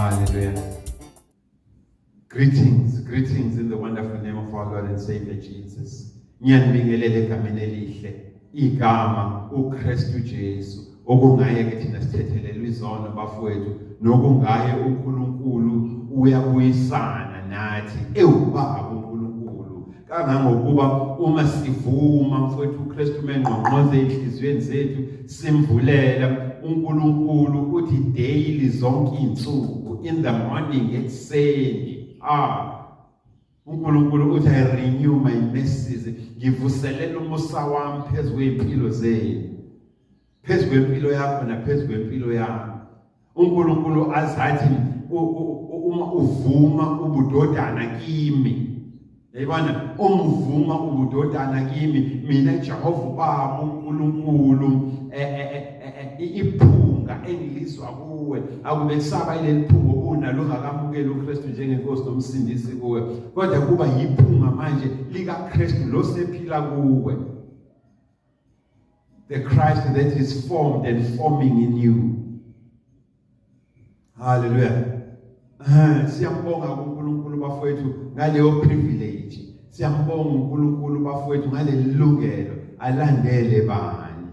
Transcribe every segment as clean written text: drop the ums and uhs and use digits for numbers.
Hallelujah. Greetings, greetings in the wonderful name of our Lord and Savior Jesus. Ngiyanibingelela egameni elihle, igama uKristu Jesu, okungaye ke thina sithethelelwa izono bafowethu, nokungaye uNkulunkulu uyabuyisana nathi ewubaba uNkulunkulu. Kangangokuba uma sivuma mfowethu uKristu mengqongqoze enhliziyweni zethu simvulela uNkulunkulu uthi daily, zonke izinsuku, in the morning, ekuseni, uNkulunkulu uthi, "I renew my mercies," ngivuselela umusa wami phezu kwempilo zenu, phezu kwempilo yakho naphezu kwempilo yami. uNkulunkulu azathi uma uvuma ubudodana kimi, yayibona, umvuma ubudodana kimi mina Jehova uBaba uNkulunkulu, iphunga engilizwa kuwe akube kusaba ileli phunga obunalo ungakamukeli uKristu njengenkosi nomsindisi kuwe, kodwa kuba yiphunga manje likaKristu lo sephila kuwe, the Christ that is formed and forming in you. Hallelujah. Siyambonga kuNkulunkulu bafowethu ngaleyo privilege. Siyambonga uNkulunkulu bafowethu ngaleli lungelo. Alandele bani?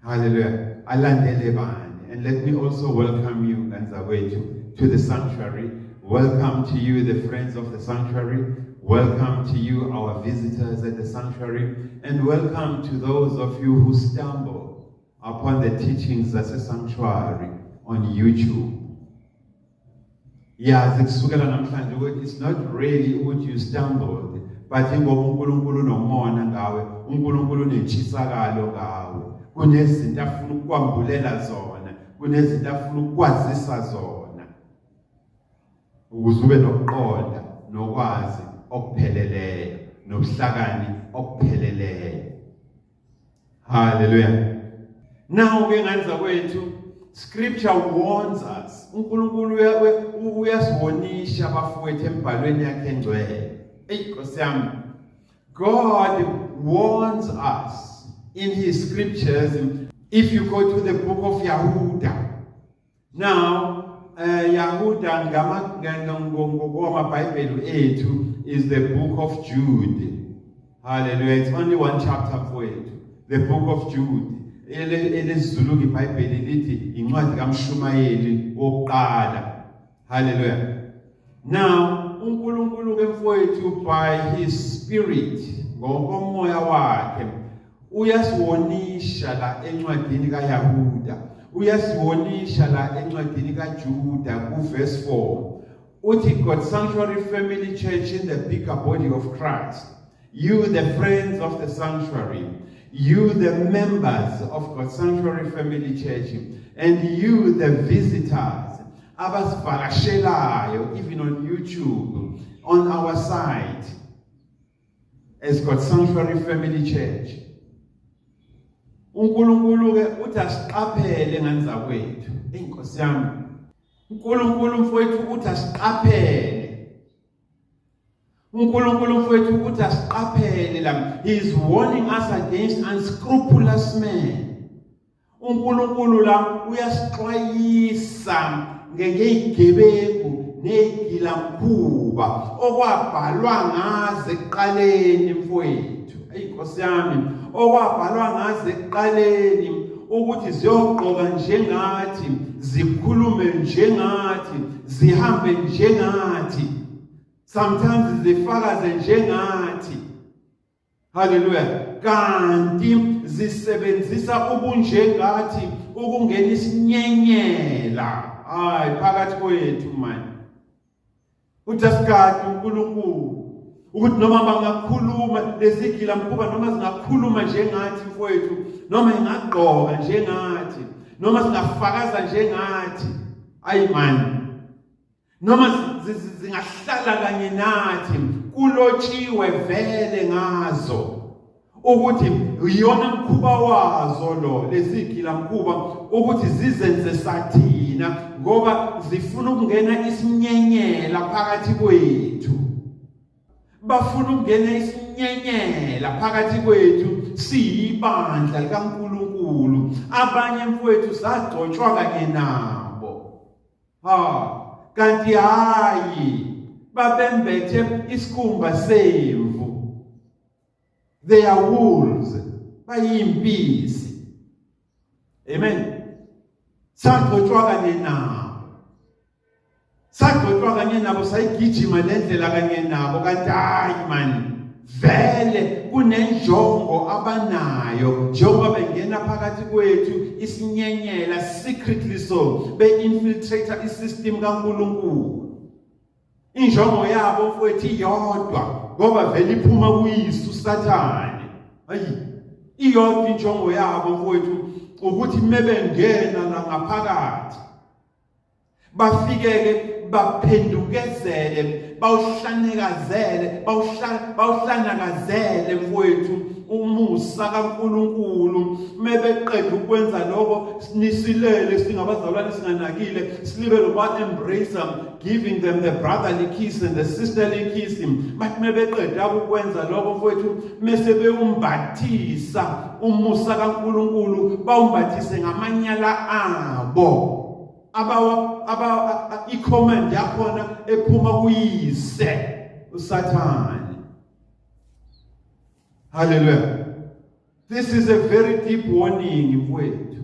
Hallelujah. Alandele bani? And let me also welcome you, ngane zakwethu, to the sanctuary. Welcome to you, the friends of the sanctuary. Welcome to you, our visitors at the sanctuary. And welcome to those of you who stumble upon the teachings at the sanctuary on YouTube. Yazi kusukela namhlanje ukuthi it's not really ukuthi you stumbled, but ingoba uNkulunkulu unomona ngawe, uNkulunkulu unentshisakalo ngawe, kunezinto afuna ukukwambulela zona, kunezinto afuna ukukwazisa zona ukuze ube nokuqonda nokwazi okupheleleyo nobuhlakani okupheleleyo. Hallelujah. Now ke ngane zakwethu, scripture warns us. uNkulunkulu uyasiwonisha bafowethu embhalweni yakhe engcwele. Ey Nkosi yami. God warns us in his scriptures. If you go to the book of Yahuda. Now, Yahuda ngama ngokwamaBhayibheli ethu is the book of Jude. Hallelujah. It's only one chapter for it. The book of Jude. ElesiZulu iBhayibheli lithi incwadi kaMshumayeli wokuqala. Hallelujah. Now, uNkulunkulu ke mfowethu, by his spirit, ngokomoya wakhe, uyasiwonisha la encwadini kaYahuda, uyasiwonisha la encwadini kaJuda ku verse 4. Uthi, "God Sanctuary Family Church in the bigger body of Christ, you the friends of the sanctuary, you the members of God Sanctuary Family Church, and you the visitors abasivakashelayo even on YouTube, on our site as God Sanctuary Family Church." uNkulunkulu ke uthi asiqaphele ngane zakwethu. Inkosi yami, uNkulunkulu mfowethu uthi asiqaphele. uNkulunkulu mfowethu uthi asiqaphele la. He is warning us against unscrupulous men. uNkulunkulu la uyasixwayisa ngezigebengu nezigilamkhuba okwabhalwa ngazo ekuqaleni mfowethu. Eyi Nkosi yami, okwabhalwa ngazo ekuqaleni ukuthi ziyogqoka njengathi, zikhulume njengathi, zihambe njengathi, sometimes zifakaze njengathi. Haleluya. Kanti zisebenzisa ubunjengathi ukungena isinyenyela hayi phakathi kwethu manje. Uthi asigade uNkulunkulu ukuthi noma bangakhuluma lezigilamkhuba, noma zingakhuluma njengathi mfowethu, noma ingagqoka njengathi, noma singafakaza njengathi, ayi man, noma zingahlala kanye nathi, kulotshiwe vele ngazo ukuthi iyona mkhuba wazo lo lezigilamkhuba ukuthi zizenze sathina ngoba zifuna ukungena isinyenyela phakathi kwethu. Bafuna ukungena isinyenyela phakathi kwethu siyibandla likaNkulunkulu. Abanye mfowethu sagcotshwa kanye nabo. Ha, kanti hayi babembethe isikhumba semvu. They are wolves, bayimpisi. Amen. Sagcotshwa kanye nabo. Sagcotshwa kanye nabo, sayigijima lendlela kanye nabo, kanti hayi man, vele kunenjongo abanayo njengoba bengena phakathi kwethu isinyenyela, secretly, so be-infiltrate isystem kaNkulunkulu. Injongo yabo, mfowethu, iyodwa, ngoba vele iphuma kuyise uSathane. Hayi, iyodwa injongo yabo, mfowethu, ukuthi mebengena la ngaphakathi bafikeke baphendukezele, bawuhlanekazele, bawuhlanakazele, mfowethu, umusa kaNkulunkulu. Mebeqeda ukwenza lokho, nisilele singabazalwane, singanakile, silibe loba embrace them, giving them the brotherly kiss and the sisterly kiss. Bathi mebeqeda ukwenza lokho, mfowethu, mese bewumbathisa umusa kaNkulunkulu, bawumbathise ngamanyala abo abawa aba i-command yakhona ephuma kuyise uSathane. Hallelujah. This is a very deep warning, mfowethu.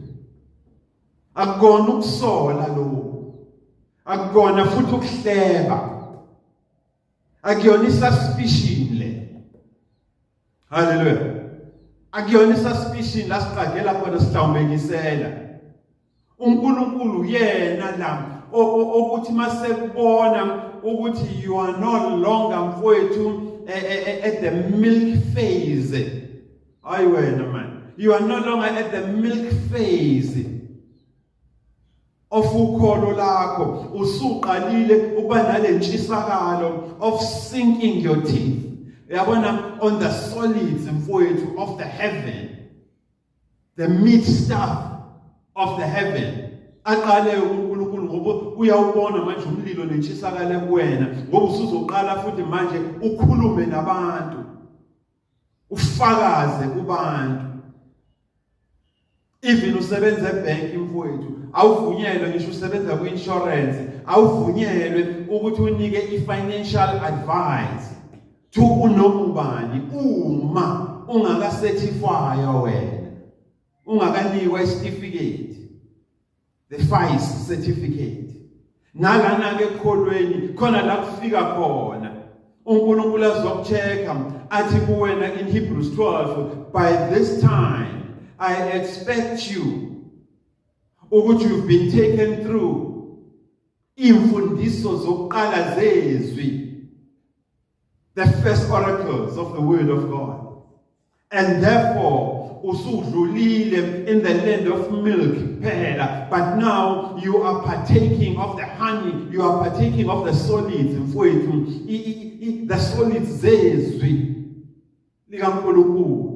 Akukona ukusola lokhu, akukona futhi ukuhleba, akuyona isuspicion le. Hallelujah. Akuyona isuspicion la siqagela khona, sihlawumbekisela. uNkulunkulu yena la okuthi masekubona ukuthi you are no longer, mfowethu, at the milk phase. Hayi wena man, you are no longer at the milk phase of ukholo lakho. Usuqalile ukuba nale ntshisakalo of sinking your teeth, uyabona, on the solids, mfowethu, of the heaven, the meat stuff of the heaven. Aqale uNkulunkulu, ngoba uyawubona manje umlilo nentshisakalo kuwena, ngoba usuzoqala futhi manje ukhulume nabantu, ufakaze kubantu. Even usebenza ebank, mfowethu, awuvunyelwe, ngisho usebenza kwi-insurance, awuvunyelwe ukuthi unike i-financial advice to unoma ubani uma ungakacertifywa wena, ungakanikwa isitifiketi, the FICE certificate. Nalana ke ekholweni khona la kufika khona uNkulunkulu azokuchecka, athi kuwena in Hebrews 12, "By this time I expect you ukuthi you've been taken through imfundiso zokuqala zezwi, the first oracles of the word of God, and therefore usudlulile in the land of milk phela, but now you are partaking of the honey, you are partaking of the solids, mfowethu, the solids zezwi likaNkulunkulu."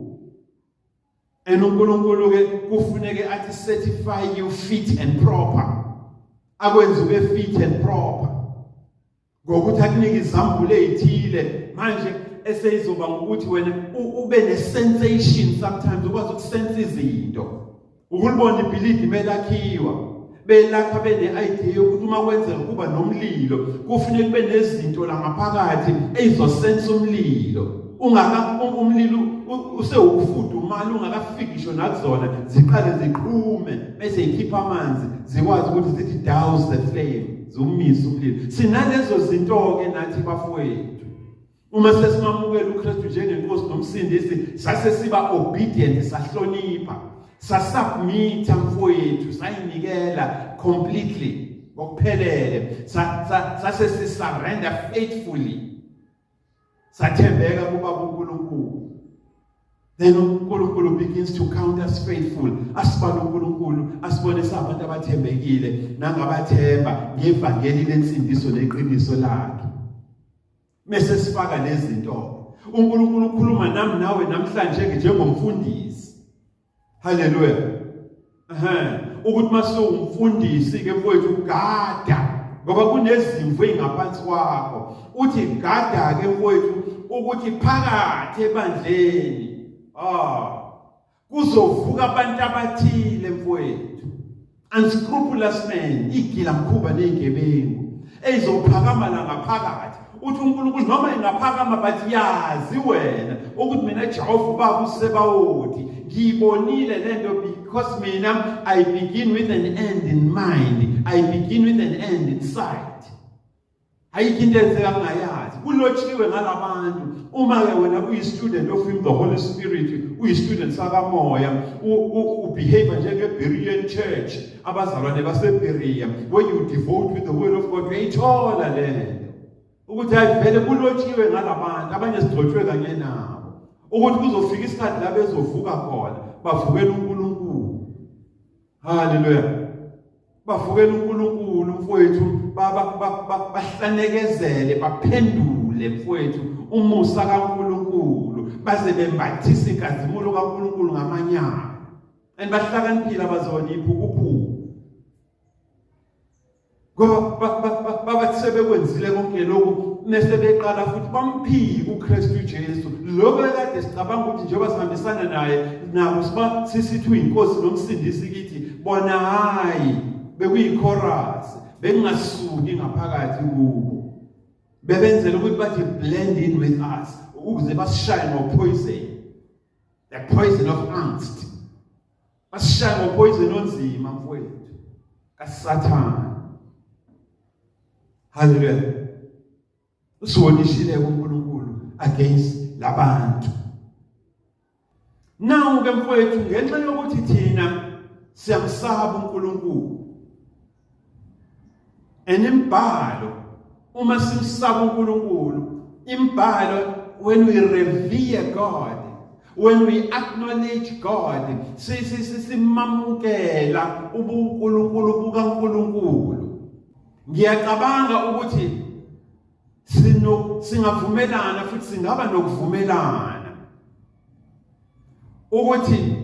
And uNkulunkulu ke kufuneke athi certify you fit and proper, akwenze ube fit and proper ngokuthi akunike izambulo ezithile manje eseyizoba ngokuthi wena ube ne-sensation sometimes, ukwazi ukusensa izinto, ukulibona ibhilidi melakhiwa, belakha bene-idea yokuthi uma kwenzeka kuba nomlilo kufuneka kube nezinto la ngaphakathi eyizosensa umlilo ungaka umlilo usewufudumala ungakafiki ngisho nakuzona, ziqale ziqhume bese ikhipha amanzi, zikwazi ukuthi zithi douse the flame, ziwumise umlilo. Sinalezo zinto-ke nathi, bafowethu, uma sesimamukela uKristu njengenkosi nomsindisi, sase siba obedient, sahlonipha, sasubmit, mfowethu, sayinikela completely, ngokuphelele, sase sisurrender faithfully, sathembeka kubaba uNkulunkulu. Then uNkulunkulu begins to count us faithful. Asibala uNkulunkulu, asibone sabantu abathembekile nangabathemba ngevangeli lensindiso neqiniso lakhe. Mase sifaka lezi zinto, uNkulunkulu ukhuluma nami nawe namhlanje njengomfundisi. Haleluya. Ehhe, ukuthi mase umfundisi ke, mfowethu, gada, ngoba kunezimvu ezingaphansi kwakho. Uthi gada ke, mfowethu, ukuthi phakathi ebandleni kuzovuka abantu abathile, mfowethu. Unscrupulous men, igilamkhuba nezigebengu ezizophakama la ngaphakathi. Uthi uNkulunkulu noma ingaphakama, but yazi wena ukuthi mina Jehova uBaba uSebawoti ngiyibonile lento, because mina I begin with an end in mind, I begin with an end in sight. Ayikho into enzeka ngingayazi. Kulotshiwe ngalabantu. Uma-ke wena uyi-student of him, the Holy Spirit, uyi-student sakamoya, ubehave njenge-Berean church, abazalwane baseBerea, where you devote with the word of God, uyayithola le nto ukuthi hayi, vele kulotshiwe ngalabantu abanye sigcotshwe kanye nabo ukuthi kuzofika isikhathi la bezovuka khona bavukela uNkulunkulu. Haleluya! Bavukela uNkulunkulu, mfowethu, bahlanekezele, baphendule, mfowethu, umusa kaNkulunkulu, baze bembathisa inkazimulo kaNkulunkulu ngamanyala. And bahlakaniphile, abazona iphukuphuku, ngoba babathi sebekwenzile konke lokhu, mese beqala futhi bamphika uKristu Jesu, lokho ekade sicabanga ukuthi njengoba sihambisana naye nabo siba sisithi uyinkosi nomsindisi kithi bona. Hayi, bekuyichorus, bekungasuki ngaphakathi kubo. Bebenzela ukuthi bathi blend in with us ukuze basishaye ngopoison, the poison of angst. Basishaye ngopoison onzima, mfowethu, kaSathane. Haleluya! Usiwonishile uNkulunkulu against labantu. Nawu ke, mfowethu, ngenxa yokuthi thina siyamsaba uNkulunkulu, enimbhalo, uma simsaba uNkulunkulu, imbhalo, when we revere God, when we acknowledge God, simamukela ubuNkulunkulu bukaNkulunkulu, ngiyacabanga ukuthi sino singavumelana futhi singaba nokuvumelana ukuthi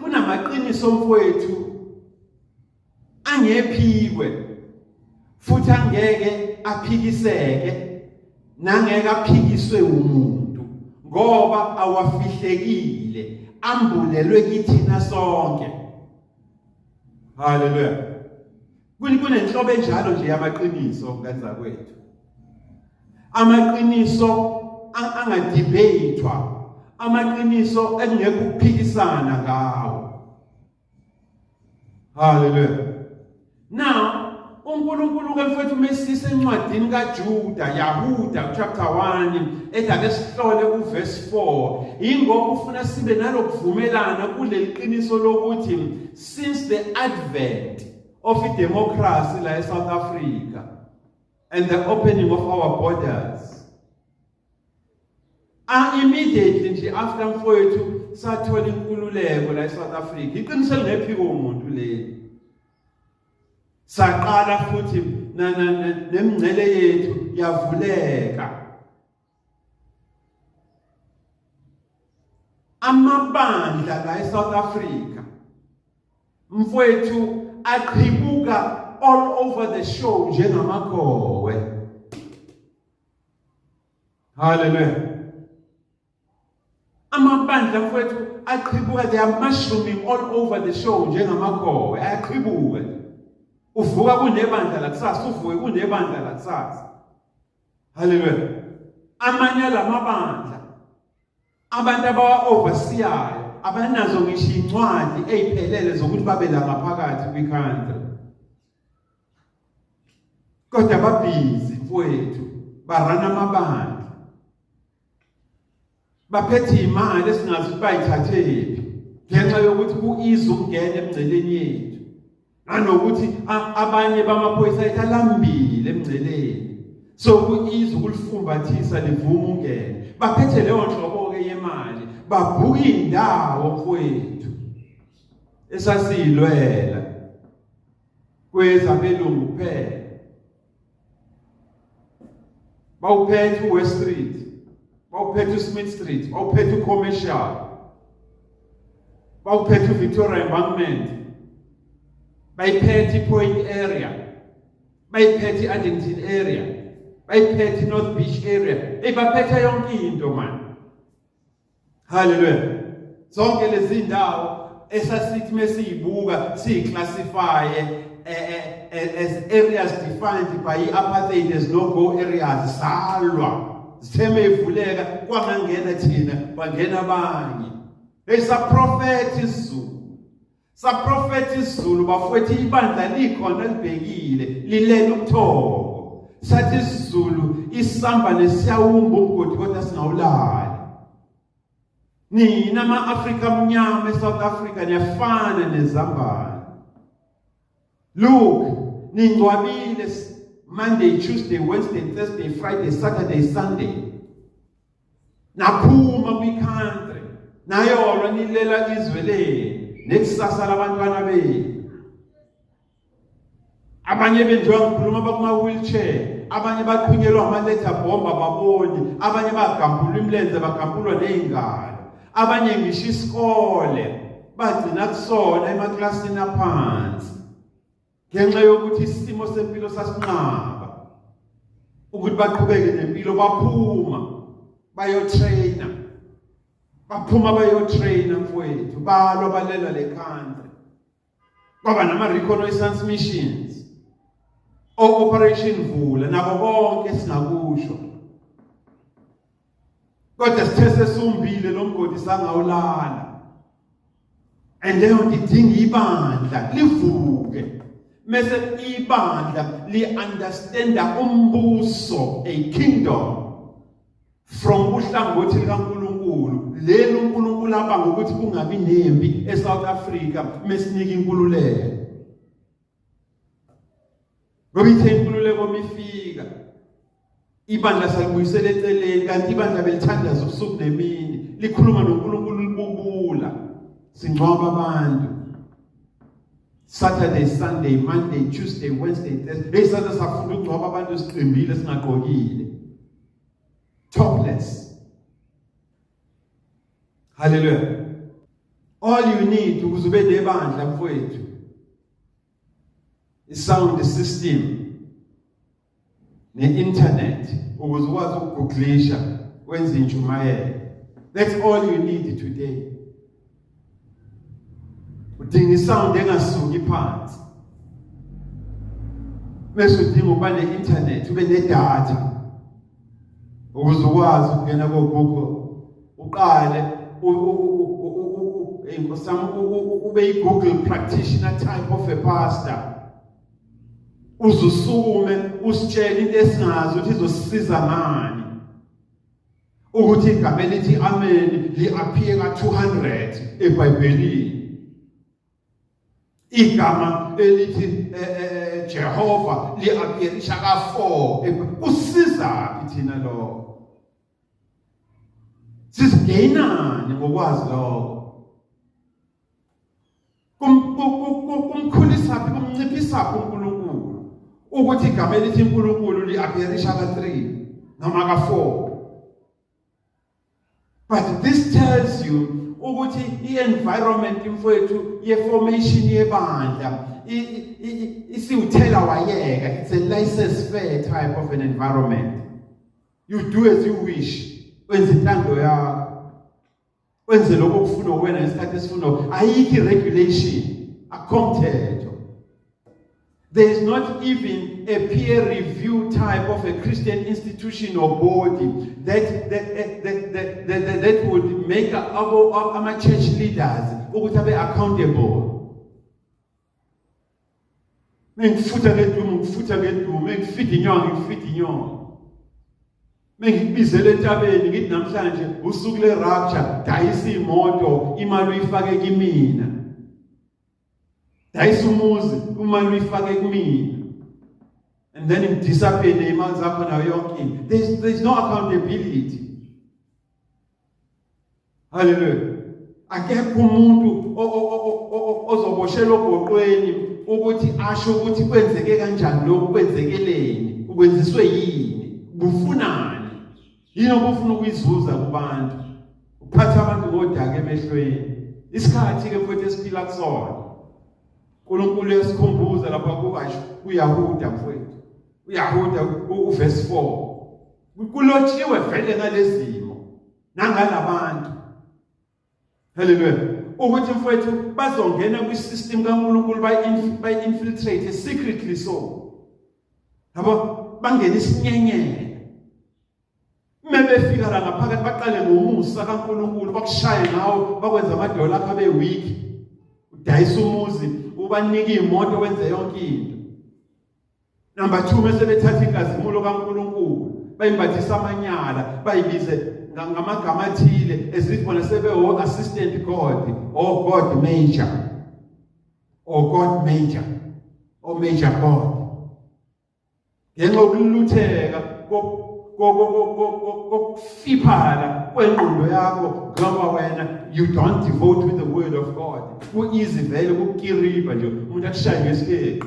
kunamaqiniso, mfowethu, angephikwe futhi angeke aphikiseke nangeke aphikiswe umuntu, ngoba awafihlekile, ambulelwe kithina sonke. Haleluya! Kunenhlobo enjalo nje yamaqiniso kanzakwethu, amaqiniso angadebatwa, amaqiniso ekungekho ukuphikisana ngawo. Haleluya! Now uNkulunkulu ke, mfethu, mesise encwadini kaJuda, Yahuda, chapter 1, ethi ake sihlole uverse 4, ingoba ufuna sibe nalokuvumelana kuleli qiniso lokuthi since the advent of democracy la eSouth Africa and the opening of our borders, immediately nje after, mfowethu, sathola inkululeko la eSouth Africa, iqiniso lingephiko umuntu leli, saqala futhi nemingcele yethu yavuleka, amabandla la eSouth Africa, mfowethu, aqhibuka all over the show njengamakhowe. Hallelujah! Amabandla, mfowethu, aqhibuka, they are mushrooming all over the show njengamakhowe, ayaqhibuka. Uvuka kunebandla la kusasa, uvuke kunebandla la kusasa. Haleluya! Amanye lamabandla, abantu abawa-overseeyayo abanazo ngisho incwadi ey'phelele zokuthi babe la ngaphakathi kwi-country, kodwa babhizi, mfowethu, barana amabandla, baphethe imali esingazi ukuthi bayithathephi, ngenxa yokuthi ku-easy ukungena emngceleni yethu, nanokuthi abanye bamaphoyisa ayithi alambile emngceleni, so ku-easy ukulifumbathisa livume ungene. Baphethe leyo nhlobo-ke yemali, babhuka indawo, mfowethu, esasiyilwela kwezabelungu kuphela. Bawuphethe uWest Street, bawuphethe uSmith Street, bawuphethe uCommercial, bawuphethe uVictoria Embankment, bayiphethe iPoint area, bayiphethe i-Addington area, bayiphethe i-North Beach area. Hey, baphethe yonke into, man. Haleluya! Zonke lezi ndawo. Esasithi mesiyibuka siyiclassifye as areas defined by i-apartheid as no go areas, salwa zitheme ivuleka, kwangangena thina, kwangena abanye. Hey, saprofetha isiZulu, saprofetha isiZulu bafowethu. Ibandla likhona, libhekile, lilele ubuthongo. Sathi isiZulu isamba nesiyawumba umgodi kodwa singawulali. Nina ama-Afrika amnyama eSouth Africa niyafana nezambane. Look, ningcwabile Monday, Tuesday, Wednesday, Thursday, Friday, Saturday, Sunday. Naphuma kwi-country, nayolwa, nilela izwe lenu nekusasa labantwana benu. Abanye benjengoba ngikhuluma bakuma-wheelchair, abanye baqhunyelwa ama-letter bomb, ababoni, abanye bagampulwa imilenze, bagampulwa ney'ngalo, abanye ngisho isikole bagcina kusona emaklasini aphansi ngenxa yokuthi isimo sempilo sasinqaba ukuthi baqhubeke nempilo. Baphuma bayotraina, baphuma bayotraina mfowethu, balwa, balela le country. Kwaba nama-reconnaissance missions, o-Operation Vula, nabo konke singakusho, kodwa sithe sesumbile lo mgodi sangawulala. And leyo nto idinga ibandla livuke, mese ibandla li-understanda umbuso, a kingdom from uhlangothi likaNkulunkulu, leli uNkulunkulu abanga ukuthi kungabi nempi eSouth Africa mesinika inkululeko. Ngoba ithe inkululeko mifika, ibandla salibuyisela eceleni, kanti ibandla belithandaza ubusuku nemini, likhuluma noNkulunkulu, libubula. Singcwaba abantu Saturday, Sunday, Monday, Tuesday, Wednesday, Thursday. Hey, saze safunda ukungcwaba abantu siqimbile, singagqokile, topless. Hallelujah. All you need ukuze ube nebandla mfowethu, i-sound system ne-internet ukuze ukwazi ukugooglisha, wenze intshumayelo. That's all you need today. Udinga isound engasuki phansi, bese udinga ukuba ne-internet, ube nedatha ukuze ukwazi ukungena ko-Google, uqale inkosi yami, ube i-Google practitioner type of a pastor, uzusukume usitshele into esingazi ukuthi izosisiza ngani, ukuthi igama elithi amen li-appear ka-200 eBhayibhelini, igama elithi Jehova li-appearisha ka-4. Kusizaphi thina lokho? Sisigeyinani ngokwazi lokho? Kumkhulisa phi, kumnciphisa phi uNkulunkulu ukuthi igama elithi uNkulunkulu li-appearisha ka-3 noma ka-4? But this tells you ukuthi i-environment mfowethu ye-formation yebandla isiwuthela wayeka. It's a laissez-faire type of an environment. You do as you wish, wenza intando yakho, wenze lokho okufuna wena ngesikhathi esifuna. Ayikho i-regulation, akukho mthetho. There is not even a peer review type of a Christian institution or body that would make ama church leaders ukuthi abe accountable. Mengifutha ngedumo, ngifutha ngedumo, mengifida inyongo, ngifida inyongo. Mengikubizela entabeni ngithi namhlanje usuku le rapture, dayisa imoto, imali uyifake kimina. Dayisa umuzi, imali uyifake kumina, and then ngidisappear ney'mali zakho nayo yonke into. There's no accountability. Haleluya. Akekho umuntu ozoboshelwa ogoqweni ukuthi asho ukuthi kwenzeke kanjani lokhu, kwenzekeleni, ukwenziswe yini, bufunani, yini obufuna ukuyizuza kubantu, uphatha abantu ngodaka emehlweni. Isikhathi ke futhi esiphila kusona, uNkulunkulu uyasikhumbuza lapha kuYahuda mfowethu, uYahuda uverse 4, kulotshiwe vele ngalezimo nangalabantu. Haleluya. Ukuthi mfowethu bazongena kwi-system kaNkulunkulu bayi-infiltrate secretly so. Yabo bangena isinyenyela. Uma befika la ngaphakathi baqale ngomusa kaNkulunkulu bakushaye ngawo bakwenza amadola akho abe weak. Udayisa umuzi, ubanike imoto wenze yonke into. Number 2 bese bethatha inkazimulo kaNkulunkulu bayimbathisa amanyala bayibize ngamagama athile as if bona sebe assistant God or God major or God major or major God ngenxa yokulutheka kokufiphala kwengqondo yakho ngoba wena you don't devote with the word of God. Ku-easy vele ukukiriba nje umuntu akushaye ngesikheqe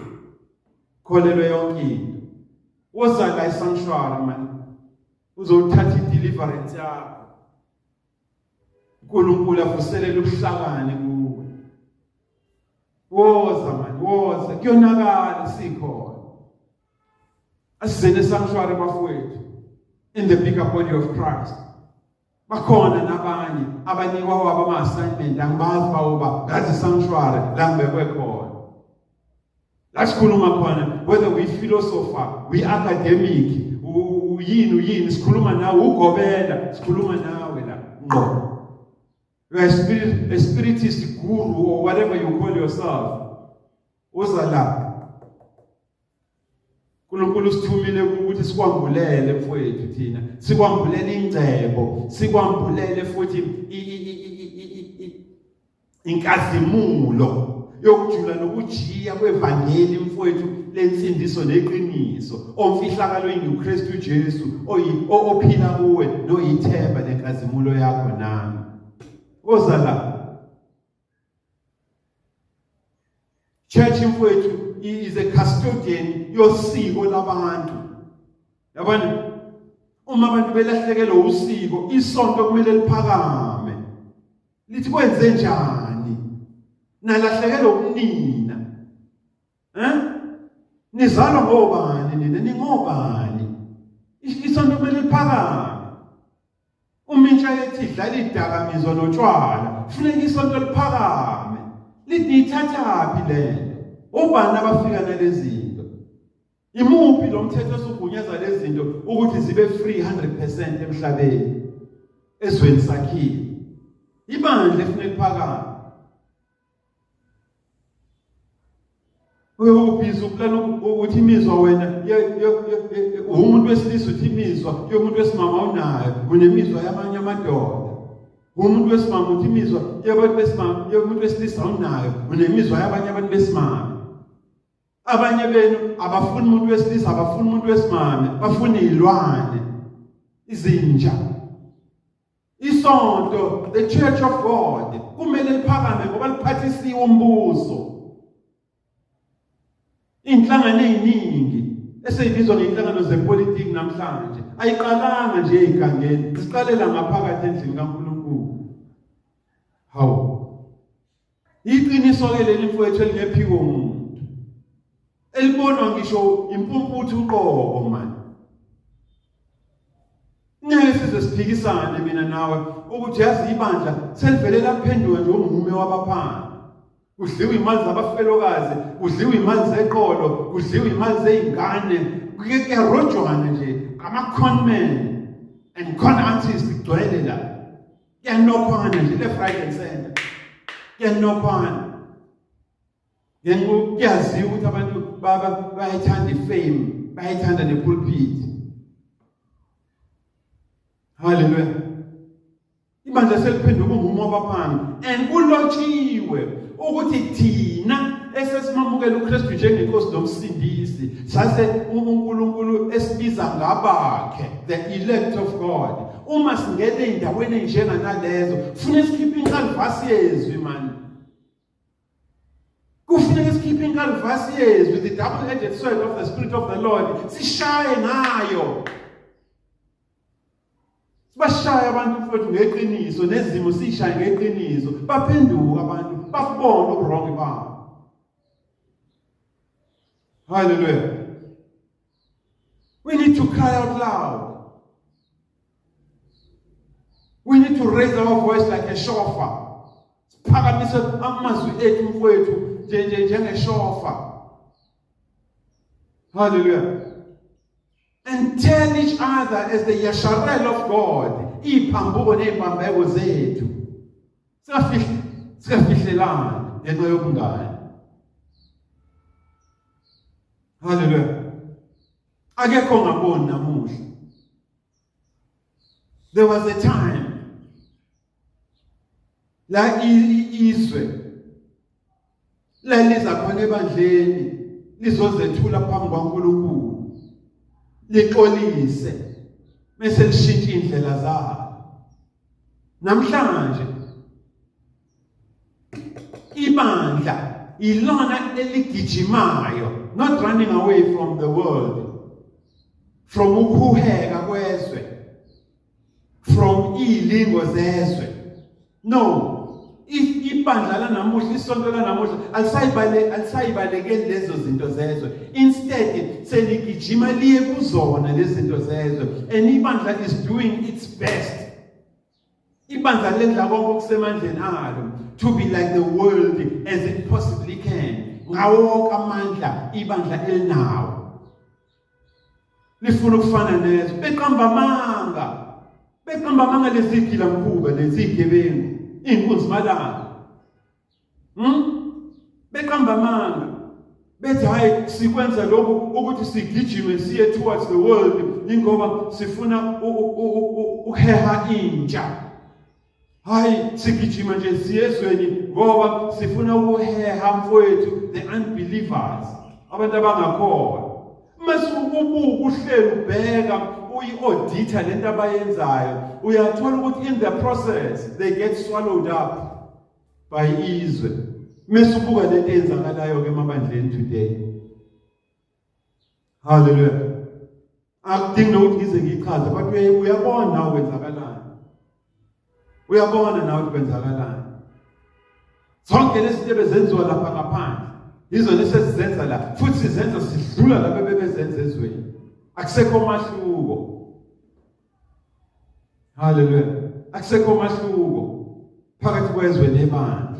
kholelwe yonke into. Woza la esanctuary man, uzothatha i-deliverance yakho. uNkulunkulu avuselele ubuhlakani kuwe. Woza man, woza, kuyonakala sikhona. Asizene esanctuary bafowethu, in the bigger body of Christ. Bakhona nabanye abanikwa wabo ama-assignment, angibazi bawoba ngazi sanctuary la ngibekwe khona. La sikhuluma khona whether we philosopher, we academic, uyini uyini, sikhuluma nawe ugobela, sikhuluma nawe la ngqo. You are a spiritist guru or whatever you call yourself. Uza la. uNkulunkulu usithumile ukuthi sikwambulele mfowethu thina, sikwambulele ingcebo, sikwambulele futhi inkazimulo yokujula nokujiya kwevangeli mfowethu lensindiso neqiniso omfihlakalo inguKristu Jesu ophila kuwe noyithemba lenkazimulo yakho nami. Woza la. Church mfowethu is a custodian yosiko labantu. Yabona? Uma abantu belahlekelwe usiko, isonto kumele liphakame. Lithi kwenze njani? Nalahlekelwe ubunina. Eh? Nizalwa ngobani nina? Ningobani? Isonto kumele liphakame. Uma intsha yethi idlala idakamizwa notshwala, kufuneka isonto liphakame. Lithi niyithathaphi le nto? Obani abafika nalezi zinto? Imuphi lo mthetho osugunyaza lezi zinto ukuthi zibe free 100% emhlabeni? Ezweni sakhile. Ibandla efuneka liphakame. Uyobhiza uplana ukuthi imizwa wena umuntu wesilisa uthi imizwa yomuntu wesimama unayo, unemizwa yamanye amadoda. Umuntu wesimama uthi imizwa yabantu besimama yomuntu wesilisa unayo, unemizwa yabanye abantu besimame. Abanye benu abafuni umuntu wesilisa, abafuni umuntu wesimame, bafuna izilwane, izinja. Isonto, the Church of God, kumele liphakame ngoba liphathisiwe umbuso. Inhlangano eziningi eseyibizwa ngenhlangano zepolitiki namhlanje ayiqalanga nje egangeni, siqalela ngaphakathi endlini kaNkulunkulu. Hawu. Iqiniso ke leli mfowethu elingephiko umuntu. Elibonwa ngisho impumputhe uqobo manje. Ngeke size siphikisane mina nawe ukuthi yazi ibandla selivele laphenduka nje umhume wabaphansi. Kudliwa imali zabafelokazi, kudliwa imali zeqolo, kudliwa imali zey'ngane, kuyarojwana nje ama-con men and con artists kugcwele la. Kuyanokhwana nje left right and center. Kuyanokhwana. Ngenxa kuyaziwa ukuthi abantu baba bayayithanda ifame, bayayithanda nepulpit. Hallelujah. Ibandla seliphenduka umhumo wabaphangi and kulotshiwe ukuthi thina esesimamukela uKristu njengenkosi nomsindisi sase uNkulunkulu esibiza ngabakhe, the elect of God. Uma singena endaweni enjenganalezo kufuneka sikhiphe inkalivasi yezwi man, kufuneka sikhiphe inkalivasi yezwi, the double edged sword of the spirit of the Lord, sishaye ngayo, sibashaya abantu mfowethu ngeqiniso, nezimo sishaye ngeqiniso, baphenduka abantu bakubona uburongi babo. Hallelujah. We need to cry out loud. We need to raise our voice like a shofar. Siphakamise amazwi ethu mfowethu nje nje njengeshofa. Hallelujah. And tell each other as the yasharel of God, iy'phambuko ney'mpambeko zethu. Singafihle, singafihlelani ngenxa yobungane. Hallelujah. Akekho ongaboni namuhla. There was a time la izwe laliza khona ebandleni lizozethula phambi kwaNkulunkulu lixolise bese lishintsha indlela zalo. Namhlanje ibandla ilona eligijimayo, not running away from the world, from ukuheka kwezwe, from izilingo zezwe. No, ibandla lanamuhla, isonto lanamuhla alisayibale alisayibalekeli lezo zinto zezwe. Instead seligijima liye kuzona lezi zinto zezwe, and ibandla is doing its best. Ibandla lenza konke okusemandleni alo to be like the world as it possibly can. Ngawo wonke amandla ibandla elinawo lifuna ukufana nezwe, beqamba amanga, beqamba amanga lezigila mkhuba, lezigebengu, inkunzi malanga, Beqamba amanga bethi hayi, sikwenza lokhu ukuthi sigijime siye towards the world ingoba sifuna ukuheha intsha. Hayi, sigijima nje siye ezweni ngoba sifuna ukuheha mfowethu the unbelievers, abantu abangakholwa. Mase ubuka uhlelo, ubheka, uyi-audita lento abayenzayo, uyathola ukuthi in the process they get swallowed up by izwe. Mase ubuka lento eyenzakalayo ke emabandleni today. Hallelujah. Akudingi nokuthi ngize ngiyichaze, but uyabona nawe kwenzakalani. Uyabona nawe ukuthi kwenzakalani. Zonke lezi zinto ebezenziwa lapha ngaphandle yizo lesizenza la, futhi sizenza sidlula lapha bebezenza ezweni. Akusekho mahluko. Hallelujah. Akusekho mahluko phakathi kwezwe nebandla.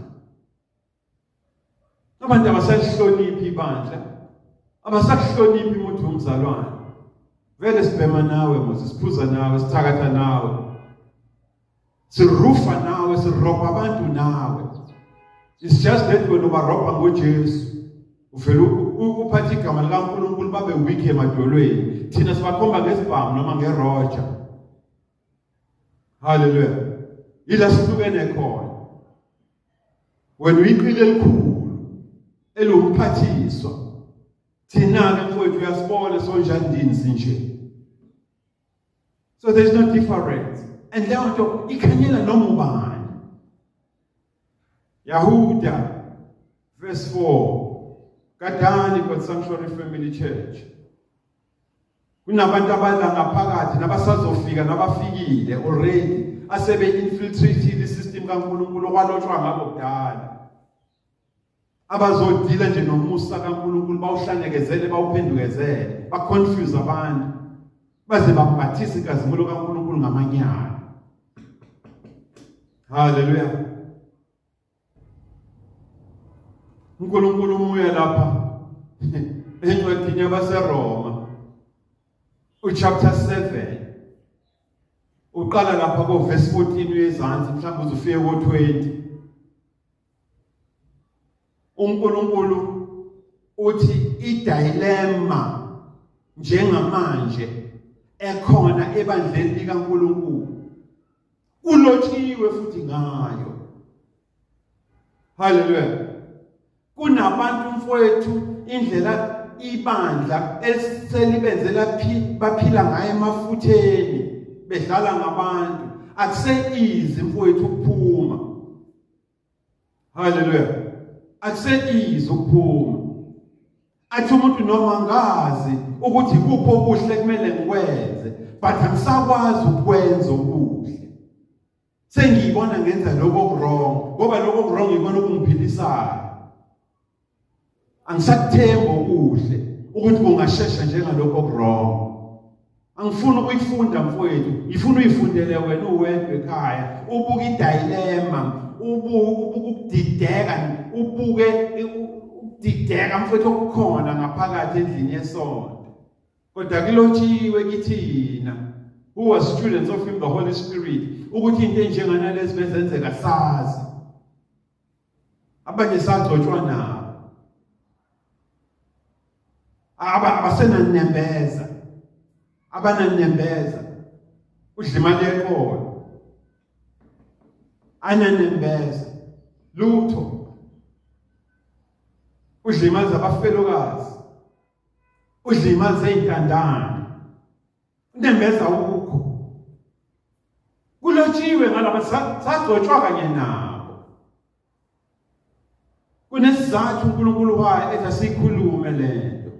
Abantu abasalihloniphi ibandla, abasakuhloniphi umuntu womzalwane. Vele sibhema nawe mose, siphuza nawe, sithakatha nawe, sirufa nawe, sirobha abantu nawe. It's just that wena ubarobha ngoJesu, uvele uphathe igama likaNkulunkulu babe weak emadolweni. Thina sibakhomba ngesibhamu noma ngeroja. Hallelujah. Ila sihlukene khona. Wena uyiqile elikhulu eliwumphathiswa, thina-ke mfowethu uyasibona sonjandini sinje. So there's no difference, and leyo nto ikhanyela noma ubani. Yahuda verse 4, Gadani God Sanctuary Family Church. Kunabantu abala ngaphakathi nabasazofika nabafikile already asebe infiltrated isystem kaNkulunkulu okwalotshwa ngabo kudala, abazodila nje nomusa kaNkulunkulu, bawuhlanekezele, bawuphendukezele, baconfuse abantu, baze bambathise inkazimulo kaNkulunkulu ngamanyala. Haleluya. uNkulunkulu umuya lapha encwadini yabaseRoma uchapter 7, uqala lapha ko verse 14 uyezansi, mhlawumbe uzufike ko 20. uNkulunkulu uthi idilemma njengamanje ekhona ebandleni likaNkulunkulu kulotshiwe futhi ngayo. Haleluya. Kunabantu mfowethu, indlela ibandla eselibenzela baphila ngayo emafutheni, bedlala ngabantu, akuse-easy mfowethu ukuphuma. Haleluya. Akuse-easy ukuphuma. Athi umuntu noma ngazi ukuthi kuphi okuhle kumele ngikwenze, but angisakwazi ukwenza okuhle, sengiyibona ngenza lokho okuwrong, ngoba lokho okuwrong ikona okungiphilisayo. Angisakuthembi okuhle ukuthi kungashesha njengalokho okuwrong. Angifuni ukuyifunda mfowethu, ngifuna uyifundele wena uwedwa ekhaya, ubuke idilemma. Ubuke ukudideka, ubuke ukudideka mfowethu okukhona ngaphakathi endlini yesonto. Kodwa kulotshiwe kithina who are students of him the Holy Spirit ukuthi into enjenganalezi bezenzeka sazi. Abanye sagcotshwa nabo. Aba abasenanembeza. Abananembeza. Udla imali yeqolo. Ananembeza. Lutho. Udla imali zabafelokazi. Udla imali zey'ntandane. Unembeza ukho. Kulotshiwe ngalaba sagcotshwa kanye nabo. Kunesizathu uNkulunkulu wayo ethi asikhulume lento.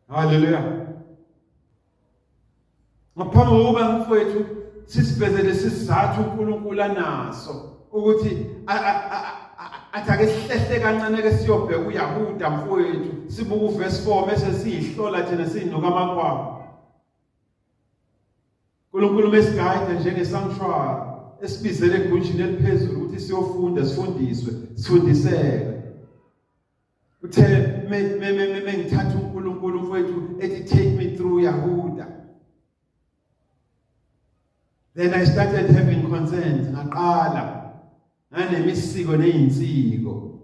Haleluya. Ngaphambi kokuba mfowethu sisivezele lesizathu uNkulunkulu anaso ukuthi athi ake sihlehle kancane ke siyobheka uYahuda mfowethu sibuka uverse 4 bese siyihlola thina sinuka amakhwapha. uNkulunkulu mesigayida njengesanctuary esibizele egunjini eliphezulu ukuthi siyofunda sifundiswe sifundiseke. Uthe me me me me ngithatha uNkulunkulu mfowethu ethi take me through Yahuda. Then I started having concerns ngaqala nganemisiko nezinsiko.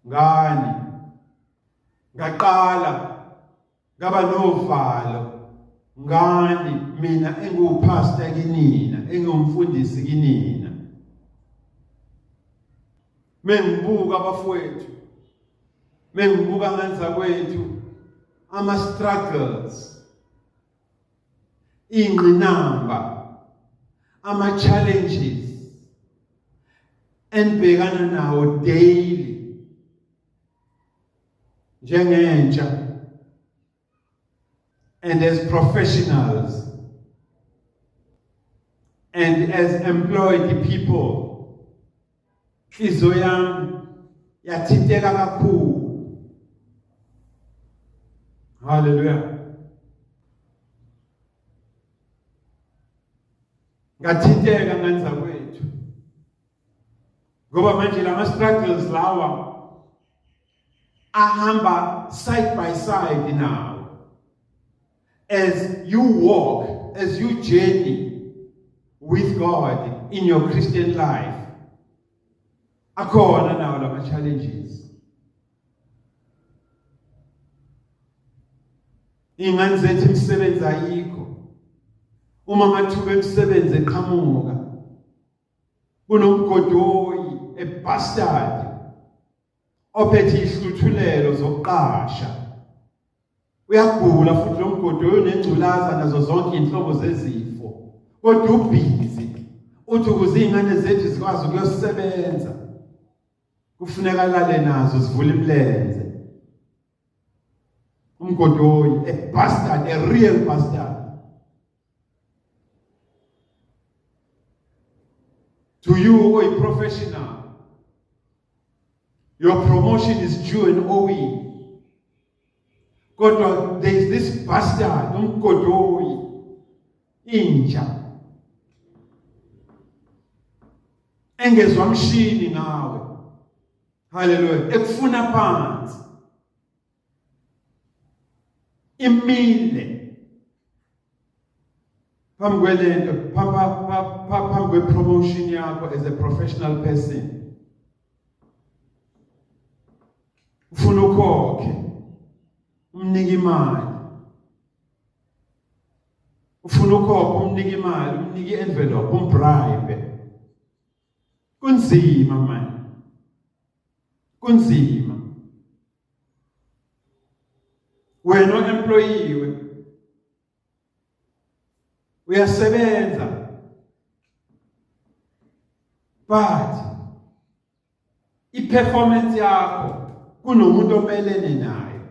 Ngani? Ngaqala ngaba novalo ngani mina engiwupastor kinina engiwumfundisi kinina. Mengibuka abafowethu mengibuka nganza kwethu ama struggles ingqinamba ama challenges enibhekana nawo daily njengentsha and as professionals and as employed people inhliziyo yami yathinteka kakhulu. Haleluya. Ngathinteka ngenza kwethu ngoba manje lama struggles lawa ahamba side by side now as you walk, as you journey with God in your Christian life. Akhona nawo lama challenges. Ingane zethu imisebenzi ayikho. Uma amathuba emisebenzi eqhamuka kunomgodoyi a bastard ophethe ihluthulelo zokuqasha. Uyagula futhi lo mgodi unengculaza nazo zonke inhlobo zezifo. Kodwa ubhizi uthi ukuze izingane zethu zikwazi ukuyosebenza kufuneka alale nazo zivule imilenze. Umgodoyi, a bastard, a real bastard. To you oyi professional, your promotion is due and owing. Kodwa there is this bastard, umgodoyi, inja engezwa mshini ngawe. Haleluya, ekufuna phansi imile phambi kwelento, phambi kwe-promotion yakho as a professional person. Ufuna ukhokhe, umnike imali. Ufuna ukhokhe, umnike imali, umnike i-envelope, umbribe. Kunzima manje. Kunzima. Wena o-employiwe uyasebenza but i-performance yakho kunomuntu omelene nayo.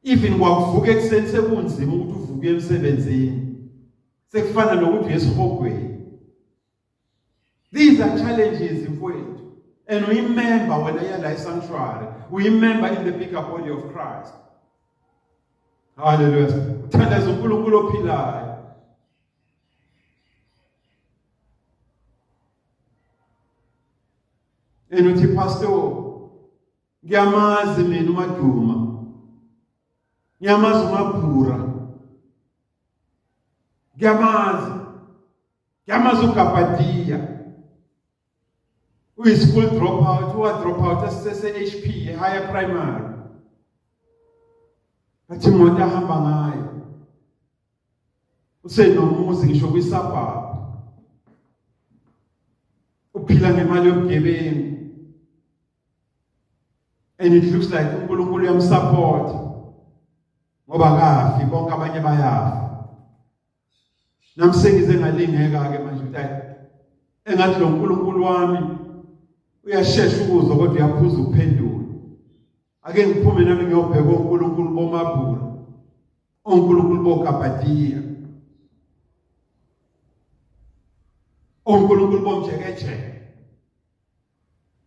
Even kwakuvuka ekuseni sekunzima ukuthi uvuke emsebenzini, sekufana nokuthi uye esihogweni. These are challenges mfowethu, and uyimember wena yala esanctuary, uyimember in the bigger body of Christ. Hallelujah. Uthandaza uNkulunkulu ophilayo. And uthi, "Pastor, ngiyamazi mina uMaduma, ngiyamazi uMabhura, ngiyamazi uGabadiya, uyi-school dropout, uwa-drop out esese-HP, higher primary, bathi imoto ahamba ngayo, usenomuzi ngisho kwi-suburb, uphila ngemali yobugebengu, and it looks like uNkulunkulu uyamsupport ngoba kafi bonke abanye bayafa. Nami sengize ngalingeka ke manje ukuthi ayi, engathi lo nkulunkulu wami uyashesha ukuzwa kodwa uyaphuza ukuphendula. Ake ngiphume nami ngiyobheka onkulunkulu bomabhula, onkulunkulu bokabhadiya, onkulunkulu bomjekejeke."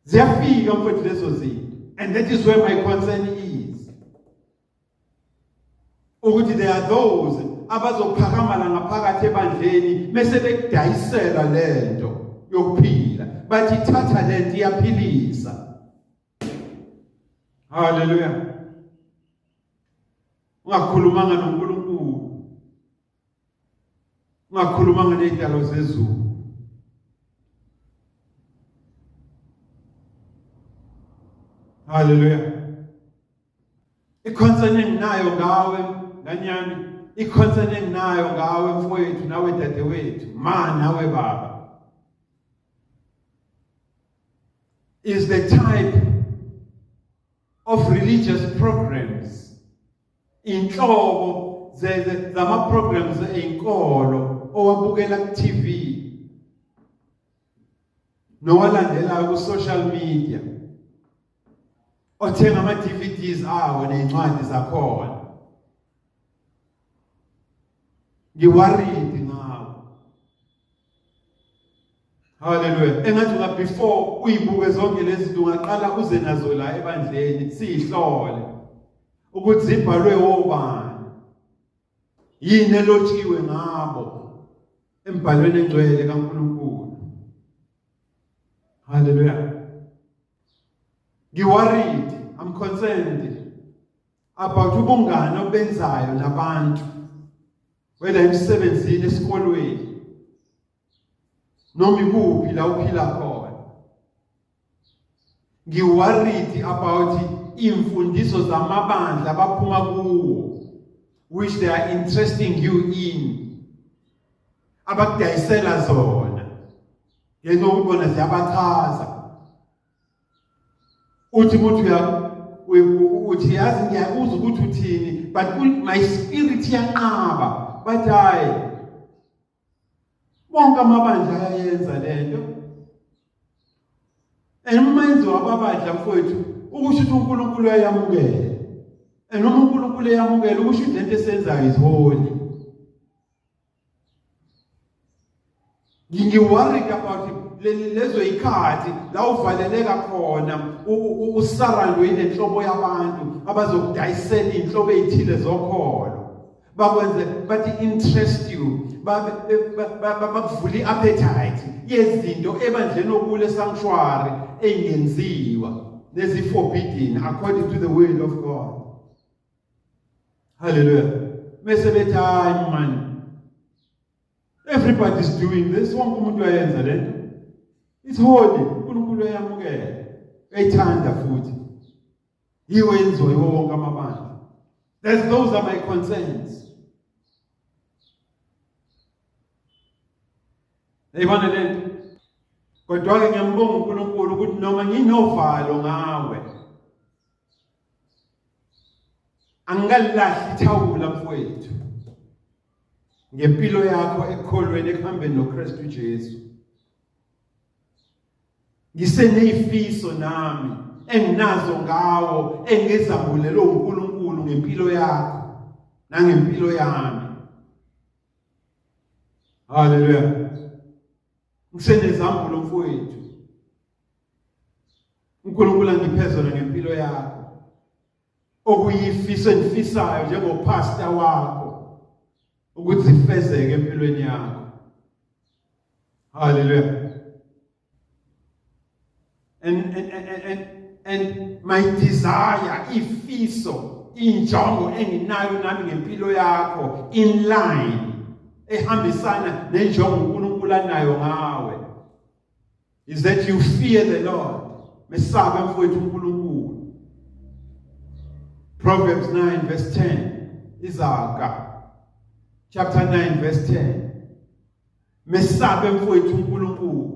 Ziyafika mfowethu lezo zinto, and that is where my concern is, ukuthi there are those abazophakama la ngaphakathi ebandleni bese bekudayisela lento yokuphila, bathi thatha lento, iyaphilisa. Haleluya. Ungakhulumanga noNkulunkulu, ungakhulumanga nezidalo zezulu. Haleluya. I-concern enginayo ngawe, ngani yami, i-concern enginayo ngawe mfowethu, nawe dadewethu, ma nawe baba, is the type of religious programs, inhlobo zama programs einkolo owabukela ku TV nowalandelayo ku social media, othenga ama DVDs awo nezincwadi zakhona. Ngiworried ngawo. Haleluya. Engathi unga before uyibuke zonke lezi zinto, ungaqala uze nazo la ebandleni, siyihlole ukuthi zibhalwe obani, yini elotshiwe ngabo embhalweni engcwele kaNkulunkulu. Haleluya. Ngiworried, I'm concerned about ubungani obenzayo nabantu, whether emsebenzini, esikolweni, noma ikuphi la uphila khona. Ngiworried about imfundiso zamabandla abaphuma kuwo, which they are interesting you in, abakudayisela zona ngenxa yokuthi bona ziyabachaza. Uthi ukuthi uya uthi, "Yazi, ngiyakuzwa ukuthi uthini, but my spirit iyanqaba." Bathi, "Hayi, bonke amabandla ayayenza lento." And uma yenziwa ababandla, mfowethu, ukusho ukuthi uNkulunkulu uyayamukela, and uma uNkulunkulu eyamukela, ukusho ukuthi lento esenzayo is holy. Ngiworried about lezo ikhathi la uvaleleka khona, usurroundwe inenhlobo yabantu abazokudayisela inhlobo ezithile zokholo, bakwenze bathi interest you, bakuvula i-appetite yezinto ebandleni okule sanctuary engenziwa nezi-forbidden according to the will of God. Hallelujah. Bese bethi, "Hayi man, everybody is doing this, wonke umuntu uyayenza lento, it's holy, uNkulunkulu uyamukela, uyayithanda futhi yiwo yenziwa yiwo wonke amabandla." That's those are my concerns. Yayibona lento. Kodwa ke ngiyambonga uNkulunkulu ukuthi noma nginovalo ngawe, angikalilahli ithawula mfowethu ngempilo yakho ekukholweni, ekuhambeni noKristu Jesu. Ngisenezifiso nami enginazo ngawo, engizambulelwe uNkulunkulu ngempilo yakho nangempilo yami. Haleluya. Ngisenezambulo mfowethu uNkulunkulu angiphe zona ngempilo yakho, okuyifiso engifisayo njengopastor wakho ukuthi zifezeke empilweni yakho. Haleluya. And My desire, ifiso, injongo enginayo nami ngempilo yakho in line ehambisana nenjongo uNkulunkulu anayo ngawe is that you fear the Lord. Mesabe mfowethu uNkulunkulu. Proverbs 9 verse 10, Izaga chapter 9 verse 10. Mesabe mfowethu uNkulunkulu.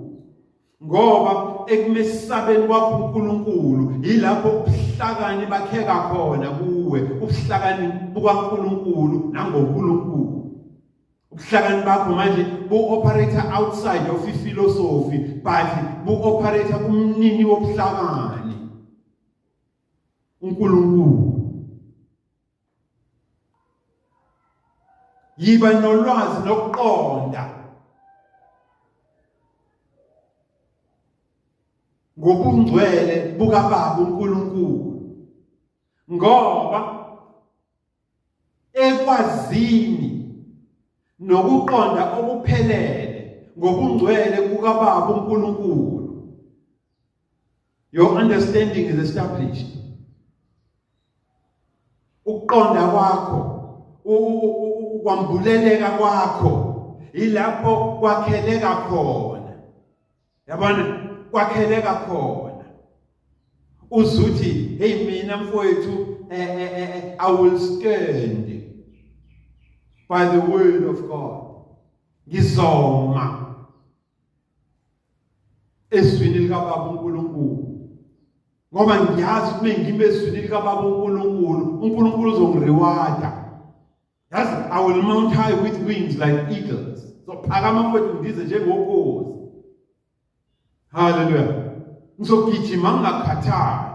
Ngoba ekumesabeni kwakho uNkulunkulu yilapho ubuhlakani bakheka khona kuwe, ubuhlakani bukaNkulunkulu nangoNkulunkulu. Ubuhlakani bakho manje bu-operate outside of iphilosophy, but bu-operate kumnini wobuhlakani, uNkulunkulu. Yiba nolwazi nokuqonda ngobungcwele bukaBaba uNkulunkulu, ngoba ekwazini nokuqonda okuphelele ngobungcwele bukaBaba uNkulunkulu, your understanding is established. Ukuqonda kwakho, ukwambuleleka kwakho, ilapho kwakheleka khona. Yabona, kwakheleka khona. Uzuthi, hey mina mfowethu, I will stand by the word of God. Ngizoma ezwini likaBaba uNkulunkulu, ngoba ngiyazi ukuthi mengime ezwini likaBaba uNkulunkulu, uNkulunkulu uzongirewarda. Yazi, I will mount high with wings like eagles. Zophakama mfowethu, ngidize njengokhozi. Hallelujah. Ngizogijima ngingakhathali.